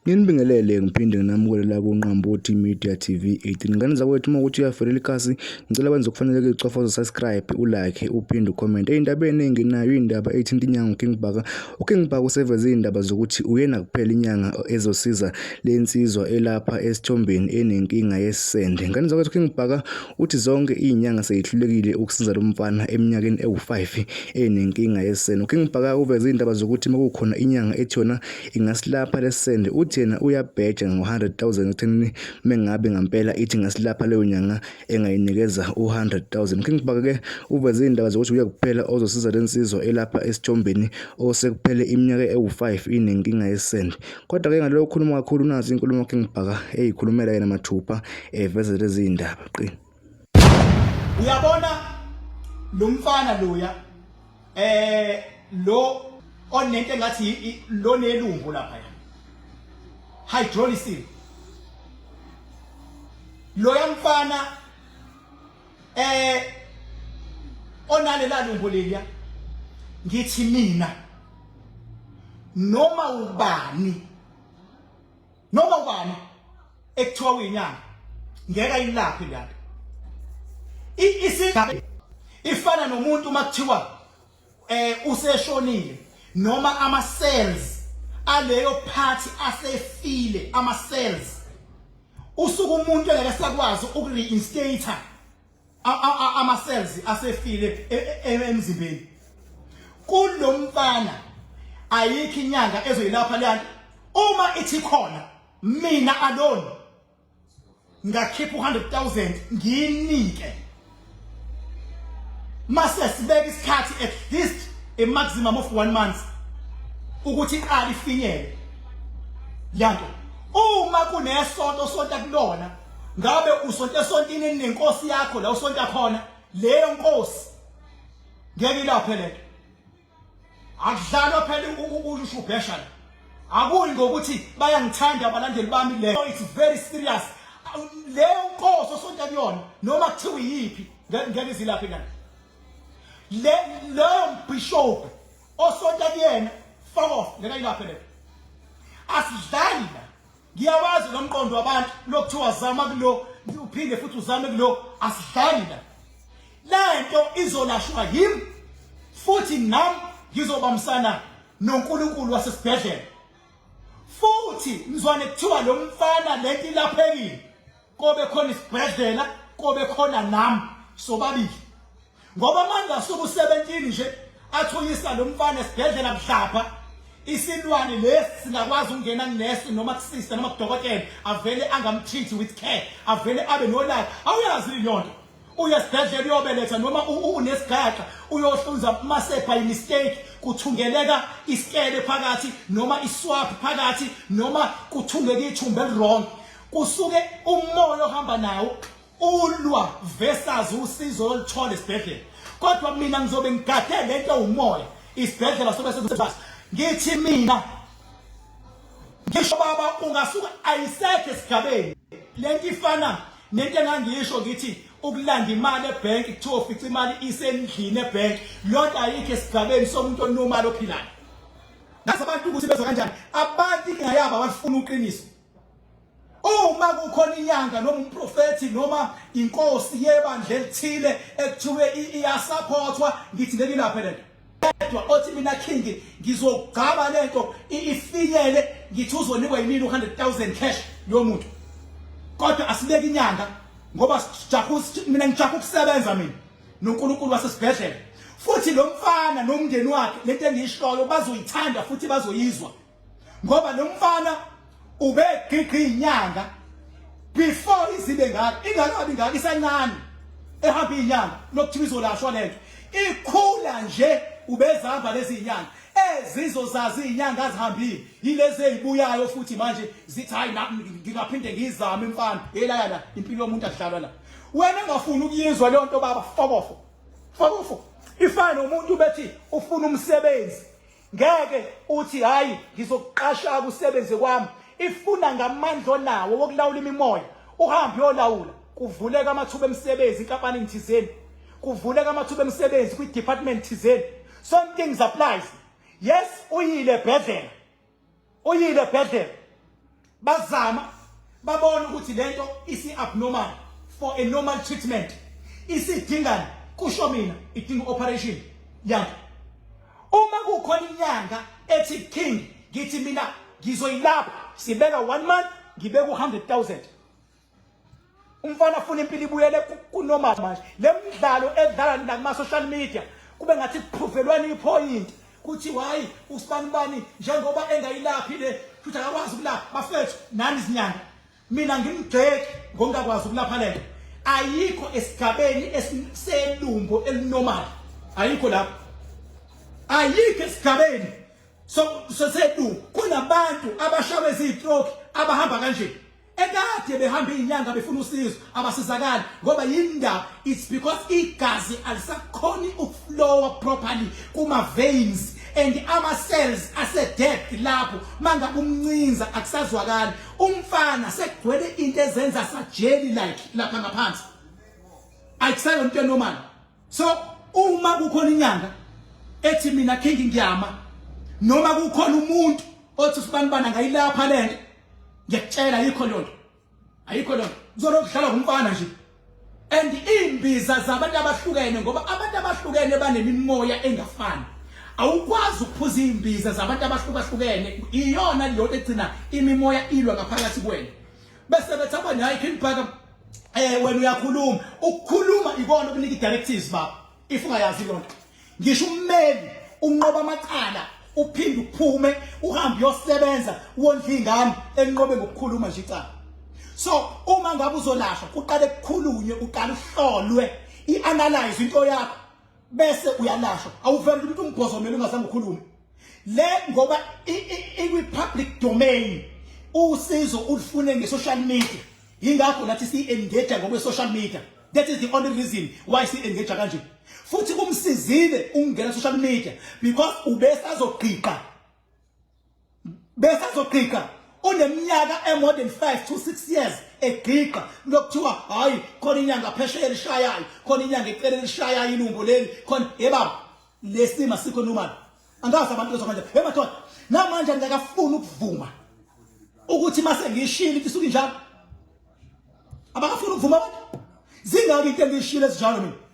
Nginibingelele ngiphinde nginamukele la kuNqambothi Media TV 18. Ngane zakwethu uma ukuthi uyafelela ikhasi, ngicela wenze okufanelekile ucofoze subscribe, ulike, uphinde ucomment. Ey'ndabeni enginayo iy'ndaba ey'thinta inyanga uKing Bhaka. UKing Bhaka useveze iy'ndaba zokuthi uyena kuphela inyanga ezosiza le nsizwa elapha esithombeni enenkinga yesende. Ngane zakwethu uKing Bhaka uthi zonke iy'nyanga seyihlulekile ukusiza lo mfana eminyakeni ewu-5 enenkinga yesende. UKing Bhaka uveze iy'ndaba zokuthi uma kukhona inyanga ethi yona ingasilapha lesende uthi yena uyabheja ngo-100,000 ekuthenini mengabe ngampela ithi ingasilapha leyo nyanga engayinikeza u-100,000. King Bhaka ke uveze iy'ndaba zokuthi uye kuphela ozosiza le nsizwa elapha esithombeni osekuphele iminyaka ewu-5 inenkinga yesende. Kodwa-ke ngalokho khuluma kakhulu nazi inkulumo King Bhaka eyikhulumela yena mathupha eveze lezi zindaba. Qina. Uyabona lo mfana loya lo onento engathi lo nelumbo lapha ya hydrolysis loya mfana onalela lumbo leliya ngithi mina noma ubani noma ubani ekuthiwa uyinyanga ngeke ayilaphe lento isigaba ifana nomuntu uma kuthiwa useshonile noma ama cells aleyo part asefile ama cells usuke umuntu engeke sakwazi ukureinstater ama cells asefile emzimbeni kulomfana ayikho inyanga ezoyilapha leyanto uma ithi khona mina alone ngakhipha u-100,000 ngiyinike mase sibeka isikhathi at least a maximum of 1 month ukuthi iqale ifinyele yanto uma kunesonto sonta kulona ngabe usonta esontini eninenkosi yakho la usonta khona leyo nkosi ngeke ilaphe lento akudlalwa phela ushubhesha la akuyi ngokuthi bayangithanda abalandeli bami leyo it's very serious leyo nkosi osonta kuyona noma kuthiwa iyiphi ngeke izilaphe lana le leyo bishop osonta kuyena fuck off ngeke ilaphe leyo asidlali la ngiyawazi lo mqondo wabantu lokuthiwa zama kulo uphinde futhi uzame kulo asidlali la lento izolashwa yimi futhi nami ngizobambisana noNkulunkulu wasesibhedlela futhi mzwane kuthiwa lo mfana lento ilaphekile kobe khona isibhedlela kobe khona nami sobabili ngoba manje asuke u17 nje athuyisa lo mfana esibhedlela budlapha isilwane lesi singakwazi ukungena kunesi noma kusista noma kudokotela avele angamtreat with care avele abe nolaka awuyazi leyo nto uya esibhedlela uyobeletha noma unesigaxa uyohlunza mase by mistake kuthungeleka isikele phakathi noma iswap phakathi noma kuthungeka ithumba eliwrong kusuke umoya ohamba nawo ulwa versus usizo oluthola esibhedlela kodwa mina ngizobe ngigade lento umoya isibhedlela sobe sekusebazi ngithi mina ngisho baba ungasuka ayisekho esigabeni lento ifana nento engangisho ngithi ukulanda imali ebhenki kuthiwa ufica imali isendlini ebhenki lonto ayikho esigabeni somuntu onormal ophilayo ngazi abantu ukuthi bezwa kanjani abantu inkinga yabo abafuna uqiniso Uma kukhona inyanga noma umprofethi noma inkosi yebandla elithile ekuthiwe iyasupportwa ngithi ngeke ilaphe lento kodwa othi mina king ngizogcaba lento ifinyele ngithi uzonikwa yimina u100000 cash lo muntu kodwa asibeke inyanga ngoba sijahu mina ngijaha ukusebenza mina noNkulunkulu wasesibhedlela futhi lo mfana nomndeni wakhe lento engiyishoyo bazoyithanda futhi bazoyizwa ngoba lo mfana ubegqigqa inyanga before izibe ngaka ingakabi ngaka isancane ehamba inyanga lokuthiwa izolashwa lento ikhula nje ubezihamba lezi inyanga ezizozazi inyanga azihambile yilezi ezibuyayo futhi manje zithi hayi ngingaphinde ngizame mfana elaya la impilo yomuntu akudlalwa la wena engafuni ukuyizwa leyo nto baba fokofo fokofo ifana nomuntu bethi ufuna umsebenzi ngeke uthi hayi ngizokuqasha kusebenze kwami ifuna ngamandla onawo wokulawula imimoya uhambe uyolawula kuvuleka amathuba emisebenzi inkampani thizeni kuvuleka amathuba emisebenzi kwi-department thizeni so things applies yes uyile ebhedlela uyile ebhedlela. Bazama babona ukuthi lento isi abnormal for a normal treatment. Isidingani kusho mina idinga operation yanto. Uma kukhona inyanga ethi king ngithi mina ngizoyilapha sibeka 1 month ngibeka u100000. Umfana afuna impilo ibuyele kunormal manje. Le mdlalo edlala nakuma social media kube ngathi kuphuvelwana ipoint kuthi hayi usibani bani njengoba engayilaphi le futhi akakwazi ukulapha bafethu nani izinyanga mina ngimgxeki ngokungakwazi ukulapha lento ayikho esigabeni esiselumbo elinormal ayikho lapho ayikho esigabeni so seselumbo kunabantu abashawe izitroke abahamba kanje ekade behamba izinyanga befuna usizo abasizakali ngoba yindaba it's because igazi alisakhoni ukuflowa properly kuma veins and ama cells ase death lapho mangabe umncinza akusazwakali umfana sekugcwele into ezenza sajeli like lapha ngaphansi akusayona into normal so uma kukhona inyanga ethi mina king ngiyama noma kukhona umuntu othi sibani bana ngayilapha lento ngiyakutshela ayikho lonto ayikho lonto kuzolokhu kudlalwa ngumfana nje and imbiza zabantu abahlukene ngoba abantu abahlukene banemimoya engafani awukwazi ukuphuza imbiza zabantu abahlukahlukene iyona leyo egcina imimoya ilwa ngaphakathi kwena bese bethi abanye hayi King Bhaka eh wena uyakhuluma ukukhuluma ikona okunika i-directives baba if ungayazi lonto ngisho ummeli unqoba amacala uphinde uphume uhambe uyosebenza wondla ingane enqobe ngokukhuluma nje icala so uma ngabe uzolashwa kuqale kukhulunywe uqale uhlolwe ianalyze into yakho bese uyalashwa awuvele umuntu umbhozomela ungazange ukhulume le ngoba ikwi public domain usizo ulufune nge social media yingakho nathi si engage ngokwe social media that is the only reason why si engage kanje futhi kumsizile ukungena social media because ubesazogqiqa besazogqiqa uneminyaka e more than 5 to 6 years egqiqa lokuthiwa hayi khona inyanga phesheya elishayayo khona inyanga ecele elishayayo ilumbo leli khona yebaba lesima sikho normal angazi abantu bezwa manje hey madoda namanje angikafuni ukuvuma ukuthi mase ngiyishilo into isuke injalo abakafuni ukuvuma abantu zingaki into engiyishilo ezinjalo mina.